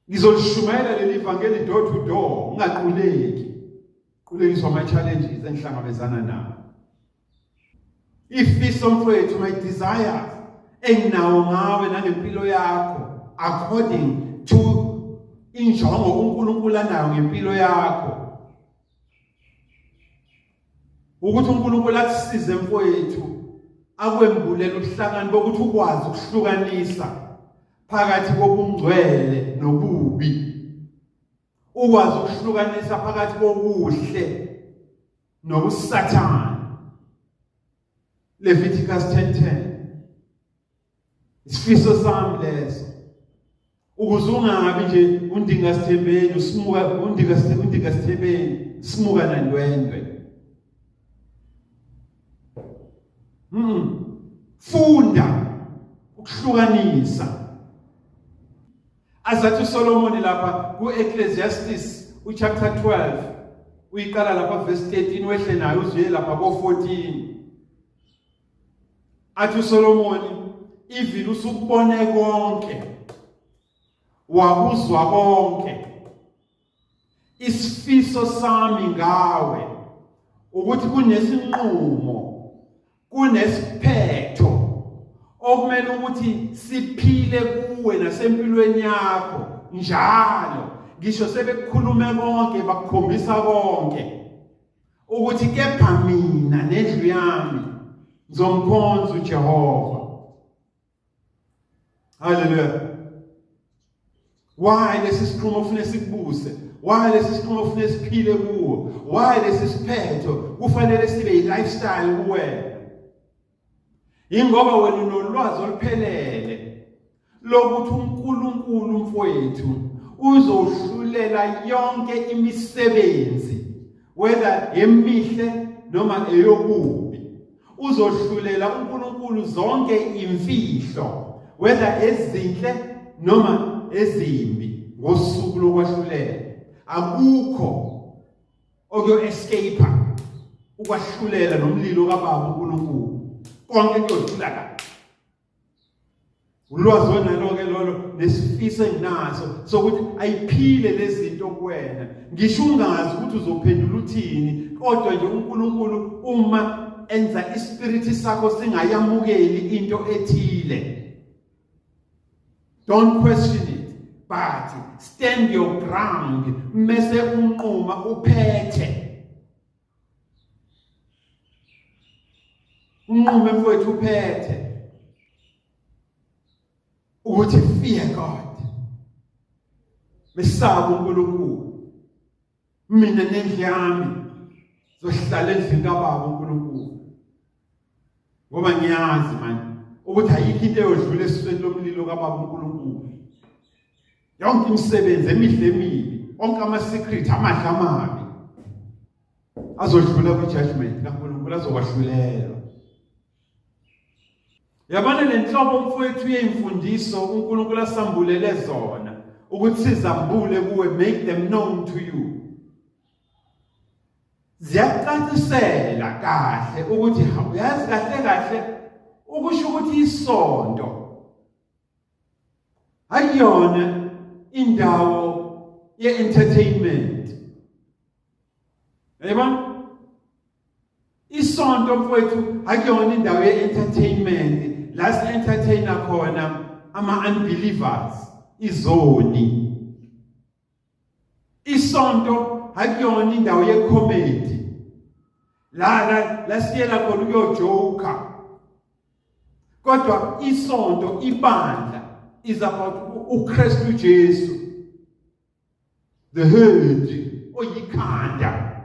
Ngizolishumayela leli vangeli door to door, ngingaquleki. Qulekiswa ama challenges engihlangabezana nawo. Ifiso mfowethu, my desires enginawo ngawe nangempilo yakho according to injongo uNkulunkulu anayo ngempilo yakho, ukuthi uNkulunkulu akusize mfowethu, akwembulele ubuhlakani bokuthi ukwazi ukuhlukanisa phakathi kobungcwele nobubi, ukwazi ukuhlukanisa phakathi kokuhle nobusathane. Leviticus 10:10. Isifiso sami leso, ukuze ungabi nje undinga sithembeni usimuka, undinga sithembeni simuka nandwendwe. Funda ukuhlukanisa. Azathi uSolomon lapha kuEcclesiastes uchapter 12, uyiqala lapha verse 13 wehle nayo uzuye lapha ko14. Athi uSolomon, even usukubone konke, wakuzwa konke, isifiso sami ngawe ukuthi kunesinqumo, kunesiphetho okumele ukuthi siphile kuwe nasempilweni yakho njalo, ngisho sebekukhulume konke, bakukhombisa konke, ukuthi kepha mina nendlu yami ngizomkhonza uJehova. Hallelujah. Why lesi sinqumo ufune sikubuse? Why lesi sinqumo ufune siphile kuwo? Why lesi siphetho kufanele sibe yi-lifestyle kuwena? Ingoba wena unolwazi oluphelele lokuthi uNkulunkulu mfowethu uzohlulela yonke imisebenzi, whether emihle noma eyobubi. Uzohlulela uNkulunkulu zonke imfihlo, whether ezinhle noma ezimbi, ngosuku lokwahlulela. Akukho okuyo escape ukwahlulela nomlilo kaBaba uNkulunkulu. Konke kuyodlula la. Ulwazi onalo ke lolo, nesifiso enginaso sokuthi ayiphile lezinto kuwena, ngisho ungazi ukuthi uzophendula uthini, kodwa nje uNkulunkulu uma enza ispirit sakho singayamukeli into ethile, don't question it, but stand your ground, mese unquma uphethe, unqume mfowethu uphethe ukuthi fear God. Besaba uNkulunkulu. Mina nendlu yami zohlala endlini kaBaba uNkulunkulu. Ngoba ngiyazi manje ukuthi ayikho into eyodlula esisweni lomlilo kaBaba uNkulunkulu. Yonke imisebenzi emihle emibi, onke ama-secret amahle amabi azodlula kwi-judgment kaNkulunkulu azokwahlulelwa. Yabona le nhlobo mfowethu yeyimfundiso uNkulunkulu asambulele zona ukuthi sizambule kuwe, make them known to you. Ziyacacisela kahle ukuthi uyazi kahle kahle ukusho ukuthi isonto akuyona indawo ye-entertainment. Yayibona? Isonto mfowethu akuyona indawo ye-entertainment la si-entertainer khona ama-unbelievers, izoni. Isonto akuyona indawo ye-comedy la la siyela khona ukuyojoka. Kodwa isonto, ibandla is about uKristu Jesu, the head, oyikhanda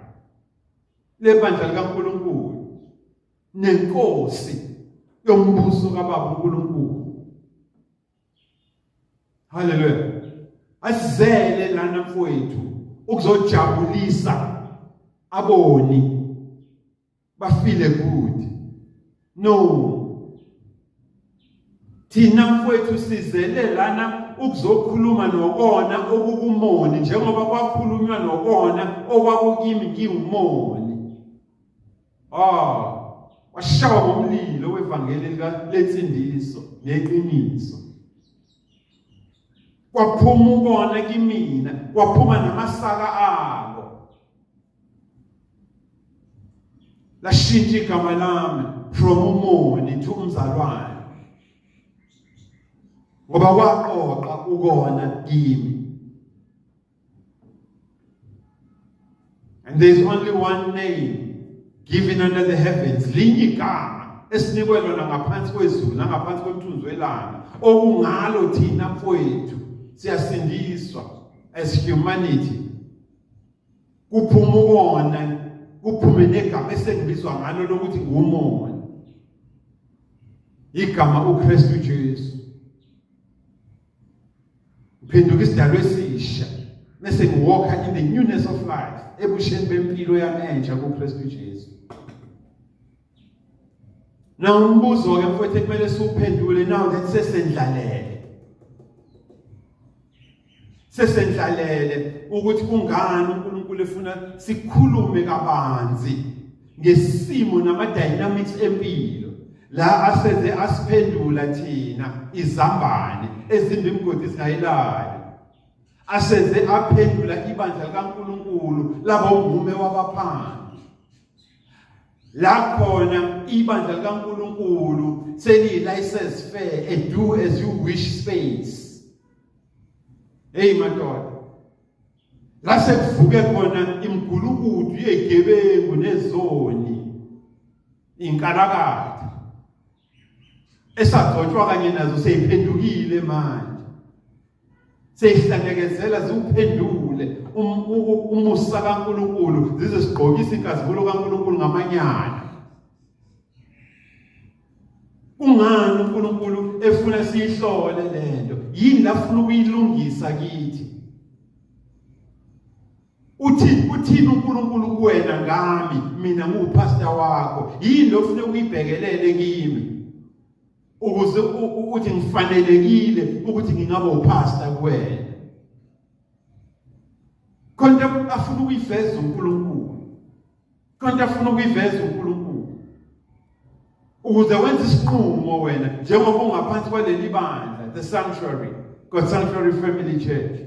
lebandla likaNkulunkulu nenkosi yombuso kaBaba uNkulunkulu. Haleluya. Asizele lana mfowethu ukuzojabulisa aboni bafile good. No. Thina mfowethu sizele lana ukuzokhuluma nokona okukumoni njengoba kwakhulunywa nokona okwakukimi ngiwumoni. Ah, washawa ngomlilo wevangeli lensindiso neqiniso. Kwaphuma ukona kimina, kwaphuma namasaka abo. Lashintsha igama lami from umoni to umzalwane. Ngoba kwaqoqa ukona kimi. And there is only one name given under the heavens, linye igama esinikwe lona ngaphansi kwezulu nangaphansi kwemthunzi welanga, okungalo thina mfowethu siyasindiswa as humanity. Kuphuma ukona, kuphume negama esengibizwa ngalo lokuthi ngumoni, igama uKristu Jesu. Ngiphenduka isidalwa esisha bese ngiwalka in the newness of life, ebusheni bempilo yami entsha kuKristu Jesu. Na umbuzo ke mfowethu ekumele siwuphendule now that sesendlalele, sesendlalele ukuthi kungani uNkulunkulu efuna sikhulume kabanzi ngesimo nama dynamics empilo la aseze asiphendula thina izambane ezimbi imigodi singayilayo, aseze aphendula ibandla likaNkulunkulu laba umhume wabaphansi, la khona ibandla likaNkulunkulu seliyi-license fair, a do as you wish space. Hey madoda, la sekuvuke khona imigulukudu yezigebengu nezoni, inkalakatha esagcotshwa kanye nazo seyiphendukile manje, seyihlangekezela ziwuphendule umusa kaNkulunkulu, zize sigqokisa inkazimulo kaNkulunkulu ngamanyala. Kungani uNkulunkulu efuna siyihlole lento? Yini lafuna ukuyilungisa kithi? Uthi uthini uNkulunkulu kuwena ngami, mina ngiwupastor wakho? Yini ofuna ukuyibhekelele kimi ukuze uthi ngifanelekile ukuthi ngingaba upastor kuwena? Khona afuna ukuyiveza uNkulunkulu, khona afuna ukuyiveza uNkulunkulu ukuze wenze isinqumo wena njengoba ungaphansi kwaleli bandla, the Sanctuary, God Sanctuary Family Church,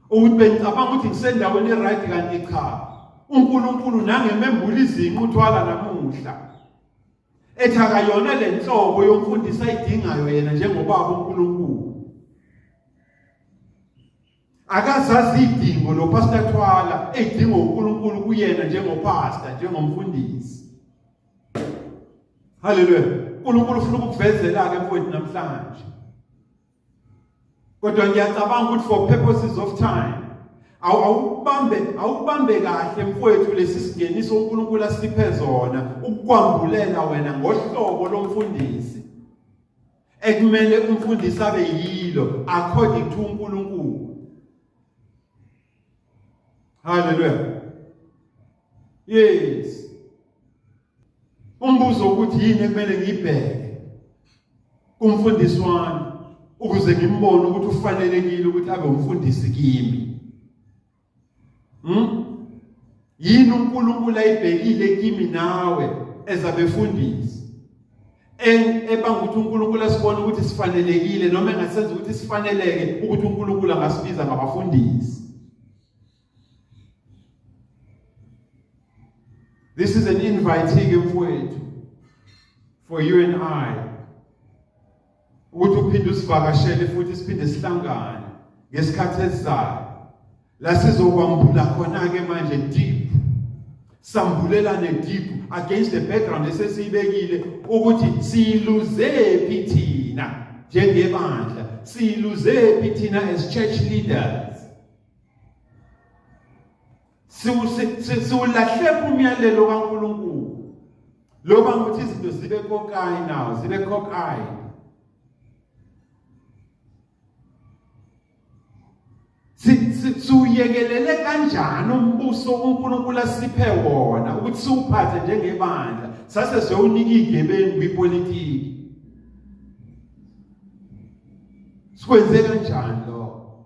ukuthi bengicabanga ukuthi ngisendaweni e-right, kanti cha, uNkulunkulu nangemembula izinqu uthwala namuhla ethi akayona le nhlobo yomfundisi ayidingayo yena njengobaba uNkulunkulu. Akazazi idingo lo Pastor Thwala edinga uNkulunkulu kuyena njengopastor, njengomfundisi. Haleluya. uNkulunkulu ufuna ukukuvezela ke mfowethu namhlanje. Kodwa ngiyacabanga ukuthi for purposes of time awubambe awubambe kahle mfowethu lesi singeniso uNkulunkulu asiphe zona ukukwambulela wena ngohlobo lomfundisi ekumele umfundisi abe yilo according to uNkulunkulu. Hallelujah. Yes. Umbuzo ukuthi yini ekumele ngiyibheke kumfundisi wami ukuze ngimbone ukuthi ufanelekile ukuthi abe umfundisi kimi. Yini uNkulunkulu ayibhekile kimi nawe ezabefundisi? Ebanga ukuthi uNkulunkulu asibone ukuthi sifanelekile noma engasenza ukuthi sifaneleke ukuthi uNkulunkulu angasibiza ngabafundisi. This is an invite ke mfowethu for you and I ukuthi uphinde usivakashele futhi siphinde sihlangane ngesikhathi esizayo la sizokwambula khona ke manje deep, sambulelane deep against the background esesiyibekile ukuthi siyiluze phi thina njengebandla, siyiluze phi thina as church leaders, siwulahle umyalelo kaNkulunkulu loba ukuthi izinto zibe cock-eye now, zibe cock-eye. Siwuyekelele kanjani umbuso uNkulunkulu asiphe wona ukuthi siwuphathe njengebandla, sase siyowunika igebengu kwipolitiki? Sikwenze kanjani lokho?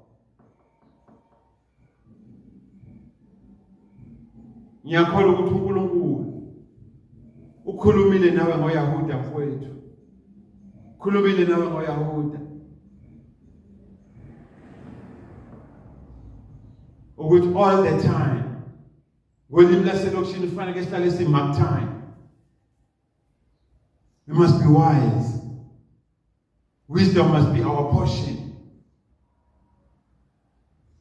Ngiyakholwa ukuthi uNkulunkulu ukhulumile nawe ngoYahuda mfowethu, ukhulumile nawe ngoYahuda ukuthi all the time ngolimi laselokishini kufanele sihlale si-mark time. We must be wise. Wisdom must be our portion.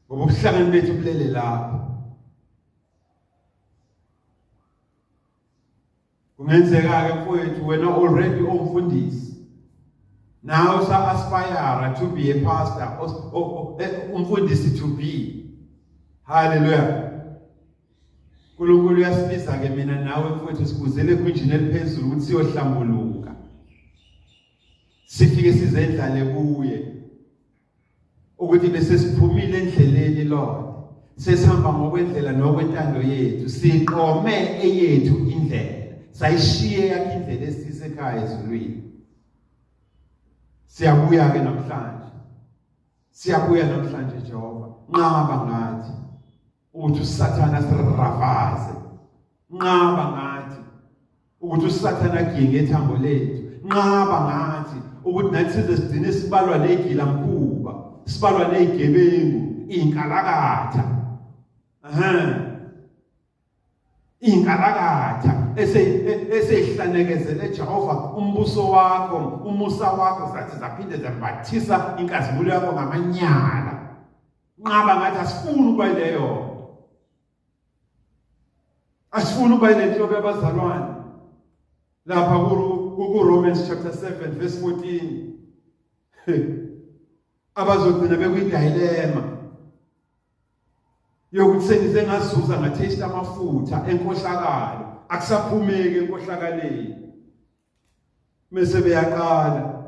Ngoba ubuhlakani bethu bulele lapho. Kungenzeka-ke mfowethu wena already owumfundisi, nawe usa-aspire to be a pastor, umfundisi to be. Hallelujah. uNkulunkulu uyasibiza ke mina nawe mfowethu, sikuzele ekhunjini eliphezulu ukuthi siyohlambuluka, sifike sizendlale kuye ukuthi bese siphumile endleleni Lord, sesihamba ngokwendlela nokwentando yethu, siqome eyethu indlela, sayishiye yakhe indlela esisekhaya ezulwini. Siyabuya ke namhlanje, siyabuya namhlanje Jehova, nqaba ngathi ukuthi uSathana siravaze, nqaba ngathi ukuthi uSathana agiye ngethambo lethu, nqaba ngathi ukuthi nathi size sigcine sibalwa negila mkhuba, sibalwa nezigebengu, inkalakatha, inkalakatha eseyihlanekezele Jehova umbuso wakho, umusa wakho, zathi zaphinde zambathisa inkazimulo yakho ngamanyala. Nqaba ngathi asifuni ukuba leyo, asifuni ukuba ile nhlobo yabazalwane. Lapha ku Romans chapter 7 verse 14 abazogcina bekwi-dilemma yokuthi sengize ngazuza ngathesta amafutha enkohlakalo, akusaphumeki enkohlakaleni. Mese beyaqala,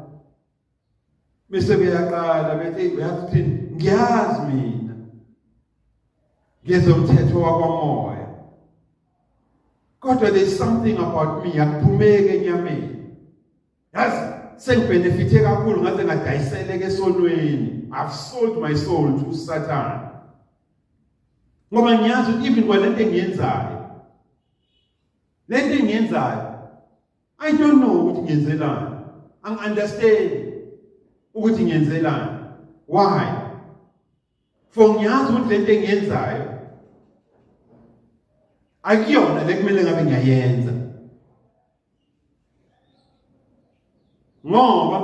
bese beyaqala bethi uyazi uthini, ngiyazi mina ngezomthetho wakwamoya, kodwa there is something about me, akuphumeki enyameni. Yazi sengibenefithe kakhulu ngaze ngadayiseleka esonweni. I've sold my soul to Satan, ngoba ngiyazi ukuthi even kwalento engiyenzayo, lento engiyenzayo, I don't know ukuthi ngiyenzelani, angi-understand ukuthi ngiyenzelani, why for ngiyazi ukuthi lento engiyenzayo akuyona le kumele ngabe ngiyayenza, ngoba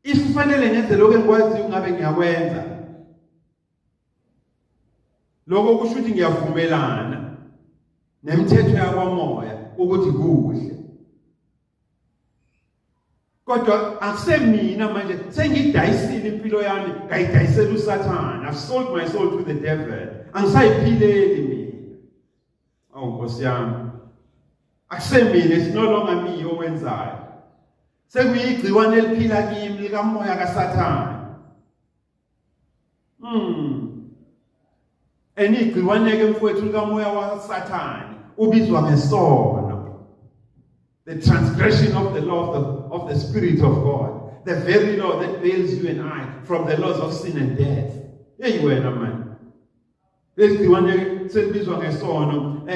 if kufanele ngenze lokho engikwaziyo ngabe ngiyakwenza, lokho kusho ukuthi ngiyavumelana nemithetho yakwamoya ukuthi kuhle. Kodwa akusemina manje, sengidayisile impilo yami, ngayidayisela uSathane. I've sold my soul to the devil. Angisayiphileli mina. Awu Nkosi yami, akusemina, it's no longer me owenzayo, sekuyigciwane eliphila kimi likamoya kaSathane. Enigciwane ke mfowethu likamoya waSathane ubizwa ngesono, the transgression of the law of the Spirit of God, the very law that bails you and I from the laws of sin and death. Hey wena man, leli selibizwa ngesono.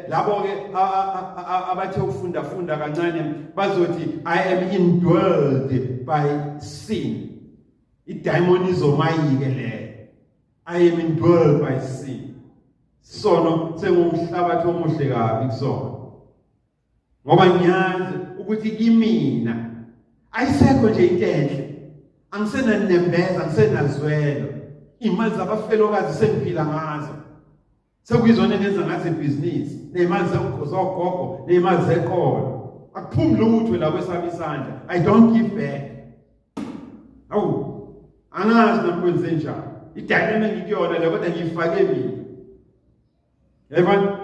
Labo ke abathe ukufunda funda kancane bazothi, "I am indwelled by sin." Idaimonism ke leyo. I am indwelled by sin. Sono sengumhlabathi omuhle kabi kusona, ngoba ngiyazi ukuthi kimina ayisekho nje into enhle, angisenanembeza, angisenazwelo. Imali zabafelokazi sengiphila ngazo, sekuyizona engenza ngazo ibhizinisi, ney'mali zogogo, ney'mali zeqolo. Akuphumi lutho la kwesami isandla. I don't give back. Awu, angazi nami kwenze njani, i-dynamic ngikuyona le, kodwa ngiyifake mina, yayibona.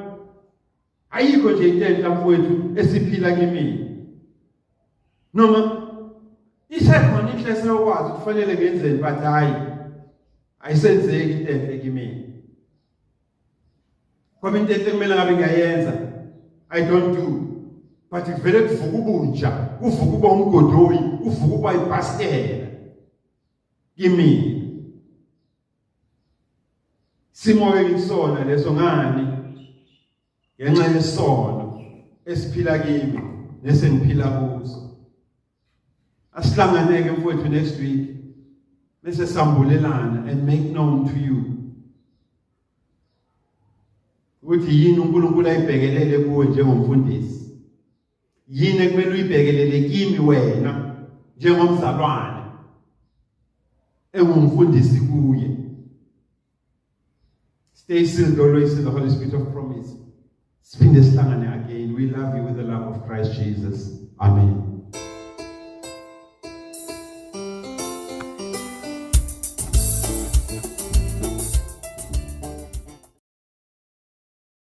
Ayikho nje into enhle mfowethu esiphila kimina, noma isekhona inhloso yokwazi kufanele ngenzeni, but hayi, ayisenzeki into enhle kimina, ngoba into enhle kumele ngabe ngiyayenza, I don't do, but kuvele kuvuka ubunja, kuvuka uba umgodoyi, kuvuka uba ibhastela kimina. Simo ke ngisona leso ngani? Ngenxa yesono esiphila kimi nesengiphila kuso. Asihlanganeke mfowethu next week, bese sambulelana and make known to you ukuthi yini uNkulunkulu ayibhekelele kuwe njengomfundisi, yini ekumele uyibhekelele kimi wena njengomzalwane engumfundisi kuye. Stay sealed always in the Holy Spirit of promise. Siphinde sihlangane again. We love you with the love of Christ Jesus. Amen.